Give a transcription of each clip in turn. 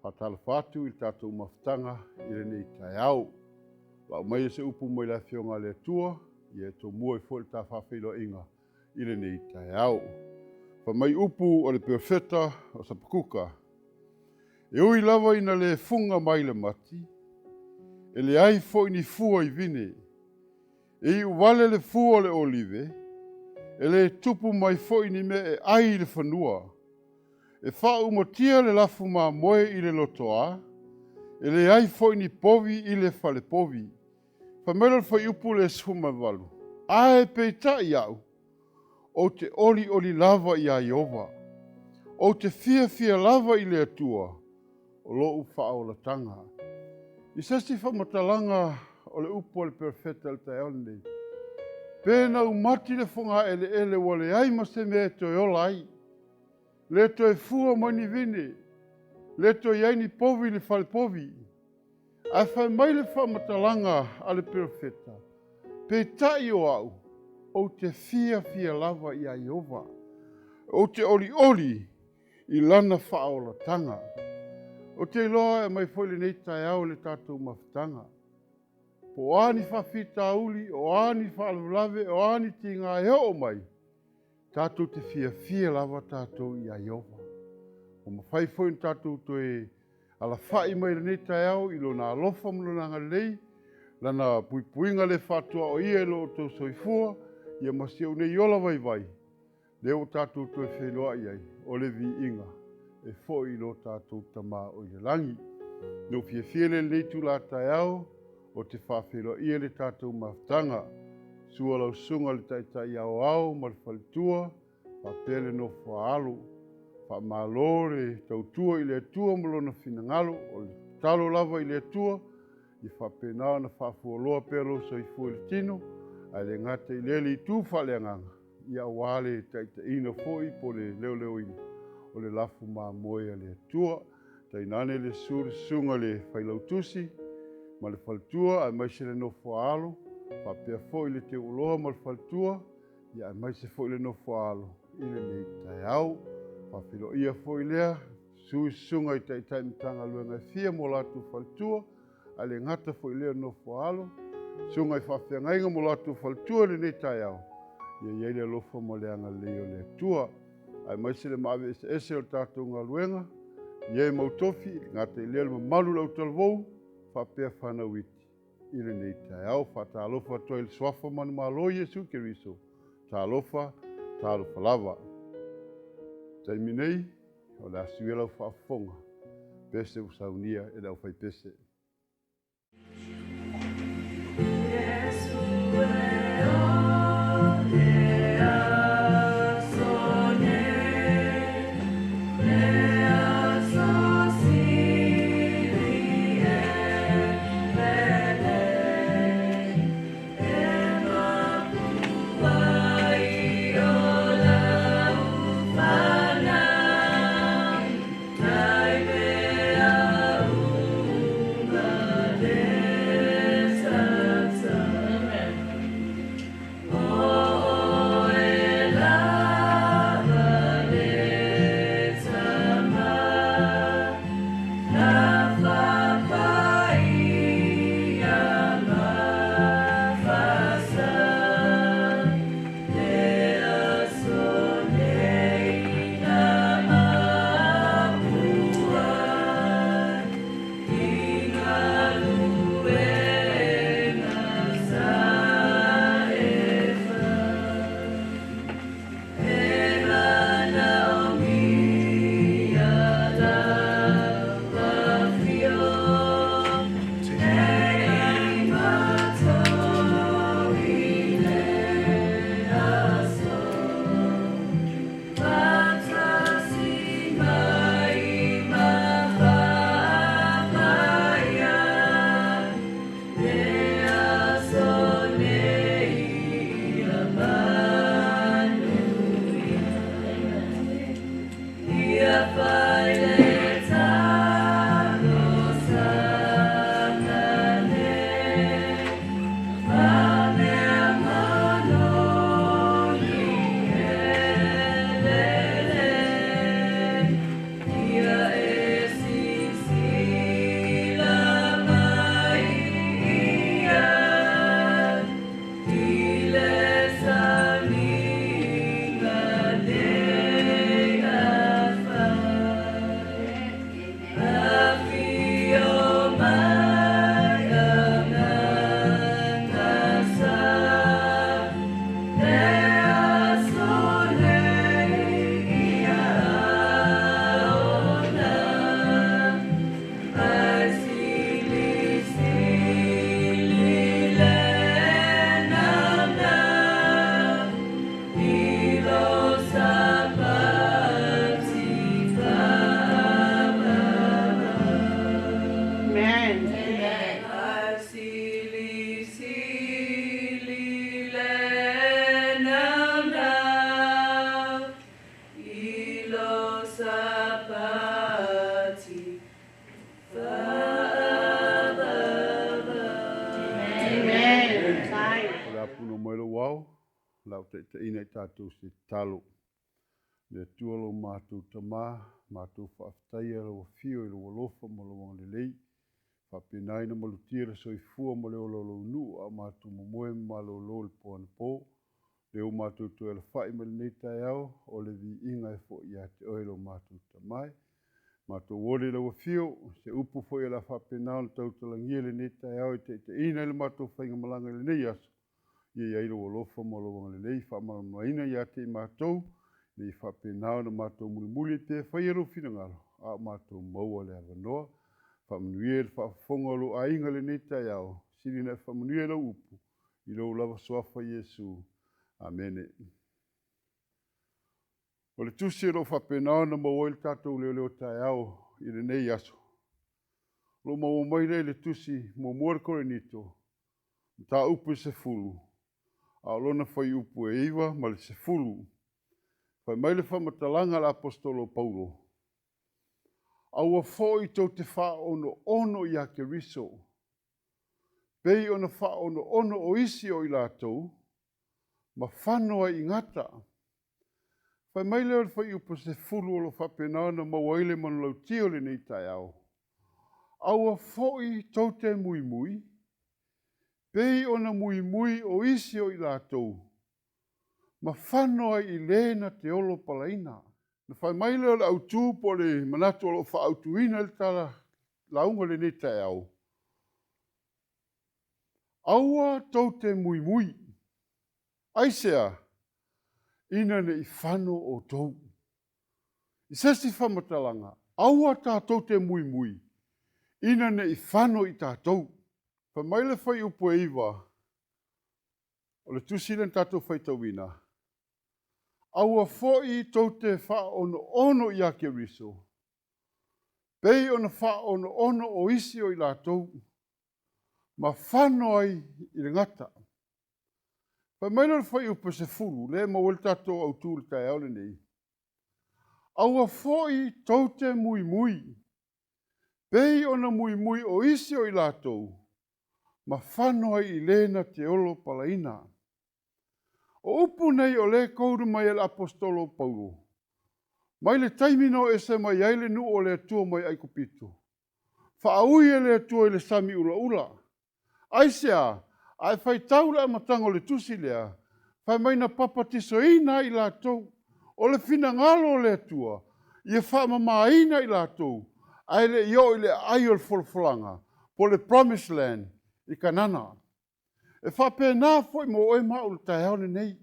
Faatalofa atu i le tatou mafutaga i lenei taeao. Lau mai se upu mai le Afioga a le Atua, ia e tomua ai foi le ta faafeiloaiga i lenei taeao. Fai mai upu o le perofeta o Sapakuka, e ui lava ina le fuga mai le mati, e leai foi ni fua i vine, e iu vale le fua o le olive, e le tupu mai foi ni mea e ai i le fanua, e faaumatia le lafu mamoe i le lotoa, e leai foi ni povi i le falepovi. Fai mai le fuaiupu le 18, ae peitai au, ou te olioli lava iā Ieova, ou te fiafia lava i le Atua o lou faaolataga. I se isi faamatalaga o le upu a le perofeta i le taeao lenei, pe na umati le fogaeleele ua leai ma se mea e toe ola ai, le toe fua mai ni vine, le toe i ai ni povi i le falepovi. Ae fai mai le faamatalaga a le perofeta, peitai o au, ou te fiafia lava iā Ieova, ou te olioli i lana faaolataga. Ou te iloa e mai foi lenei taeao i le tatou mafutaga, po o a ni faafitauli, o a ni faalavelave, o a ni tiga e oo mai, tatou te fiafia lava tatou iā Ieova. Ua mafai foi ona tatou toe alafai mai lenei taeao i lona alofa ma lona agalelei, lana puipuiga le faatuaoia i lo outou soifua, ia ma si ou nei ola vaivai, lea ua tatou toe feiloai ai, o le viiga e foi i lo tatou Tamā o i le lagi. Na ou fiafia lea i lenei itula taeao, ou te faafeiloaia le tatou mafutaga. Sua lau susuga i le Taitai Aoao ma le faletua, faapea le nofo a alo. Faamalo le tautua i le Atua ma lona finagalo, o le tatalo lava i le Atua, ia faapena ona faafualoa pea lou soifua i le tino, ae le gata i lea le itu faaleagaga, ia aua le taitaiina foi po o le leoleoina o le lafu mamoe a le Atua. Tainane le susu le susuga i le Failautusi ma le faletua, aemaise le nofo a alo, faapea foi le teuoloa ma le faletua, ia aemaise foi le nofo a alo i lenei taeao. Faafeiloaia foi lea, susu i susuga i Taitai Matagaluega e fia mo latou faletua, ae le gata foi i lea nofo a alo, susuga i faafeagaiga mo latou faletua i lenei taeao, ia i ai le alofa ma le agalelei o le Atua. Aemaise le maave eseese o le tatou galuega, ia e mautofi, le gata i lea le mamalu o le autalavou, faapea fanau iti i lenei taeao. Faatalofa atu ai i le suafa manumalo Iesu Keriso, talofa, talofa lava. Taimi nei, o le a suia lau faafofoga, pese ua saunia e le aufaipese. Le a ou taitaiina i tatou i se tatalo. Le Atua lo matou Tama, matou faafetaia lau Afio i lou alofa ma lou agalelei, faapena ai na malutia le soifua ma le ola o lou nuu a o matou momoe ma malolo i le po anapo. Lea ua matou toe alafai mai lenei taeao, o le viiga e foi ia te oe lo matou Tama e. Matou ole i lau Afio, se upu foi o le a faapena ona tautalagia i lenei taeao e taitaiina ai le matou faigamalaga i lenei aso, Ia i ai lou alofa ma lou agalelei faamalamalamaina ia te i matou, ina ia faapena ona matou mulimuli pea e faia lou finagalo, a o matou maua le avanoa. Faamanuia i le faafofoga o lou aiga i lenei taeao, sili ona e faamanuia i lau upu, i lou lava Suafa Iesu. Amene. O le tusi o lo o faapena ona maua ai le tatou leoleo taeao i lenei aso, o lo o maua mai lea i le tusi muamua a le Korinito, mataupu e 10, a o lona fuaiupu e 9 ma le 10. Fai mai le faamatalaga a le Aposetolo o Paulo, Aua foi tou te faaonoono ia Keriso, pei ona faaonoono o isi o i latou, ma fano ai i gata. Fai mai lea o le fuaiupu 10 o lo o faapena ona maua ai le manulauti o lenei taeao, Aua foi tou te muimui, pei ona muimui o isi o i latou, ma fano ai i le na te olo palaina. Na fai mai lea o le autu po o le manatu o lo o faaautuina ai le tala lauga i lenei taeao, Aua tou te muimui. Aisea? Ina ne i fano outou. I se isi faamatalaga, aua tatou te muimui, ina ne i fano i tatou. Fai mai le fuaiupu e 9 o le tusi lea na tatou faitauina, Aua foi tou te faaonoono ia Keriso, pei ona faaonoono o isi o i latou, ma fano ai i le gata. Fai mai lea o le fuaiupu e 10, lea e maua ai le tatou autu i le taeao lenei, Aua foi tou te muimui, pei ona muimui o isi o i latou, ma fano ai i le na te olo palaina. O upu nei o lea e koudu mai e le Aposetolo o Paulo, mai le taimi na o ese mai ai le nuu o le Atua mai Aikupito, faaui e le Atua i le sami ulaula. Aisea? A e faitau le amataga o le tusi lea, fai mai na papatisoina ai i latou. O le finagalo o le Atua, ia faamamaina i latou, ae le i oo i le aai o le folafolaga, po o le Promised Land i Kanana. E faapena foi mo oe ma au i le taeao lenei.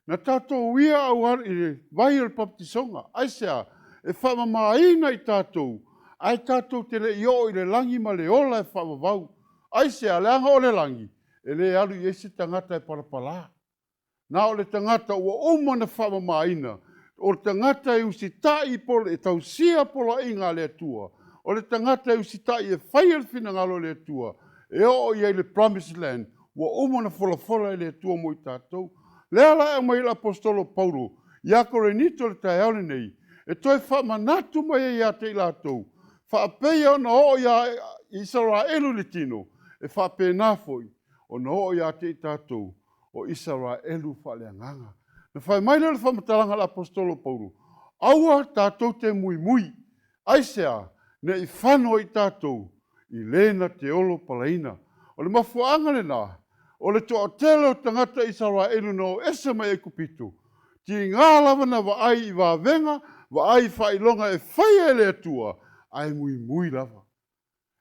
Na tatou uia auala i le vai o le papatisoga. Aisea? E faamamaina i tatou, ae tatou te le i oo i le lagi ma le ola e faavavau. Aisea? Leaga o le lagi, e le alu i ai se tagata e palapala. Na o le tagata ua uma ona faamamaina, o le tagata e usitai po e tausia poloaiga a le Atua, o le tagata e usitai e faia le finagalo o le Atua, e oo i ai i le Promised Land, ua uma ona folafola e le Atua mo i tatou. Lea la e aumai ai le Aposetolo o Paulo ia Korinito i le taeao lenei, e toe faamanatu mai ai ia te i latou, faapei ona oo ia Isaraelu i le tino, e faapena foi ona oo ia te i tatou o Isaraelu faaleagaga. Na fai mai lea o le faamatalaga a le Aposetolo o Paulo, Aua tatou te muimui, aisea? Ne i fano ai tatou i le na te olo palaina. O le mafuaaga lena, o le toatele o tagata Isaraelu na o ese mai Aikupito, tiga lava na vaai i vavega, vaai i faailoga e faia e le Atua, ae muimui lava.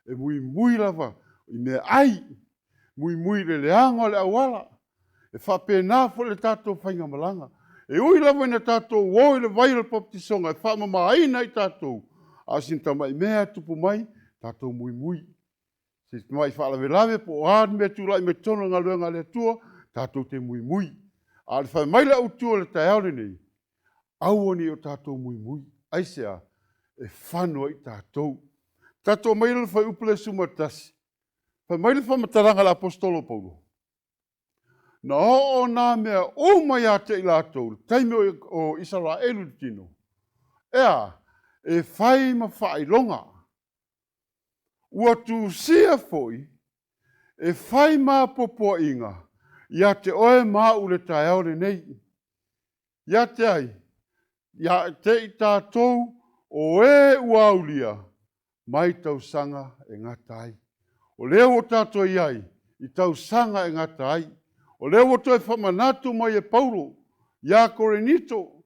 E muimui lava i meaai, muimui i le leaga o le auala. E faapena foi le tatou faigamalaga. E ui lava ina tatou o i le vai o le papatisoga e faamamaina ai tatou, a o sina tamai mea e tupu mai, tatou muimui. Se tamai faalavelave po o a ni mea e tulai mai totonu o le galuega a le Atua, tatou te muimui. A o le fai mai le autu o le taeao lenei, aua ne i o tatou muimui. Aisea? E fano ai tatou. Tatou omai i le fuaiupu lea 11. Fai mai le faamatalaga a le Aposetolo o Paulo, Na oo nā mea uma ia te i latou i le taimi o Isaraelu i le tino, e a? E fai ma faailoga. Ua tusia foi e fai ma popoaiga Ia te oe ma au i le taeao lenei. Ia te ai? Ia te i tatou o e ua aulia mai tausaga e gata ai. O lea ua tatou i ai i tausaga e gata ai. O lea ua toe faamanatu mai e Paulo ia Korinito,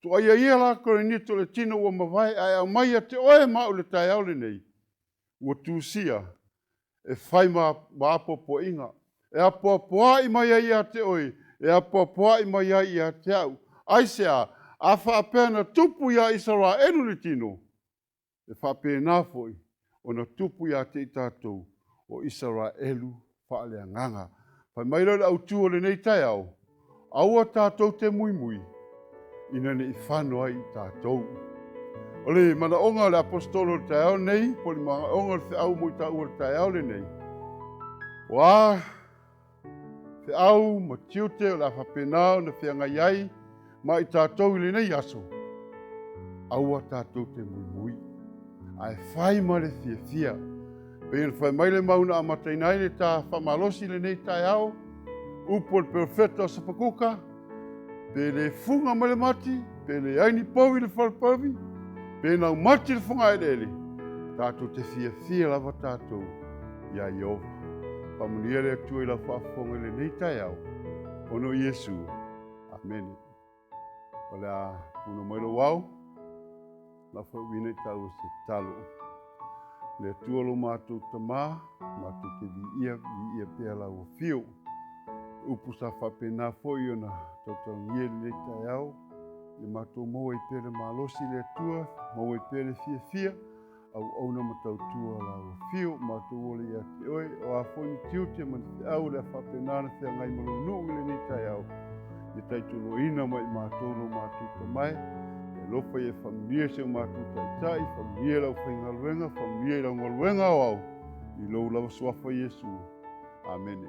tuaia ia la Korinito i le tino ua mavae, ae aumai ia te oe ma au i le taeao lenei, ua tusia e fai ma apoapoaiga, e apoapoai mai ai ia te oe, e apoapoai mai ai ia te au. Aisea? A faapea na tupu ia Isaraelu le tino, e faapena foi ona tupu ia te i tatou o Isaraelu faaleagaga. Fai mai lea o le autu o lenei taeao, aua tatou te muimui ina ne i fano ai i tatou. O le manaoga o le aposetolo i le taeao lenei, po o le manaoga o le feau mo i taua i le taeao lenei, o a feau ma tiute o le a faapena ona feagai ai ma i tatou i lenei aso, aua tatou te muimui, ae fai ma le fiafia. Pei ona fai mai le mau na amataina ai le ta faamalosi i lenei taeao, upu o le perofeta o Sapakuka, pe le fuga mai le mati, pe leai ni povi i le falepovi, pe naumati le fogaeleele, tatou te fiafia lava tatou iā Ieova. Faamanuia le Atua i lau faafofoga i lenei taeao, ona o Iesu. Amene. O le a puna mai lou ao, la faauuina i taua se tatalo. Le Atua lo matou Tama, matou te viia, viia pea lau afio. Upu sa faapena foi ona tautalagia i lenei taeao, ia matou maua ai pea le malosi i le Atua, maua ai pea le fiafia, auauna ma tautua lau afio, matou ola ia te oe, o a foi ni tiute ma ni feau o le a faapena ona feagai ma lou nuu i lenei taeao, ia taitoloina mai i matou lo matou tamae, e alofa ia faamanuia i si o matou taitai, faamanuia i le aufaigaluega, faamanuia i lau galuega aoao, i lou lava suafa Iesu. Amene.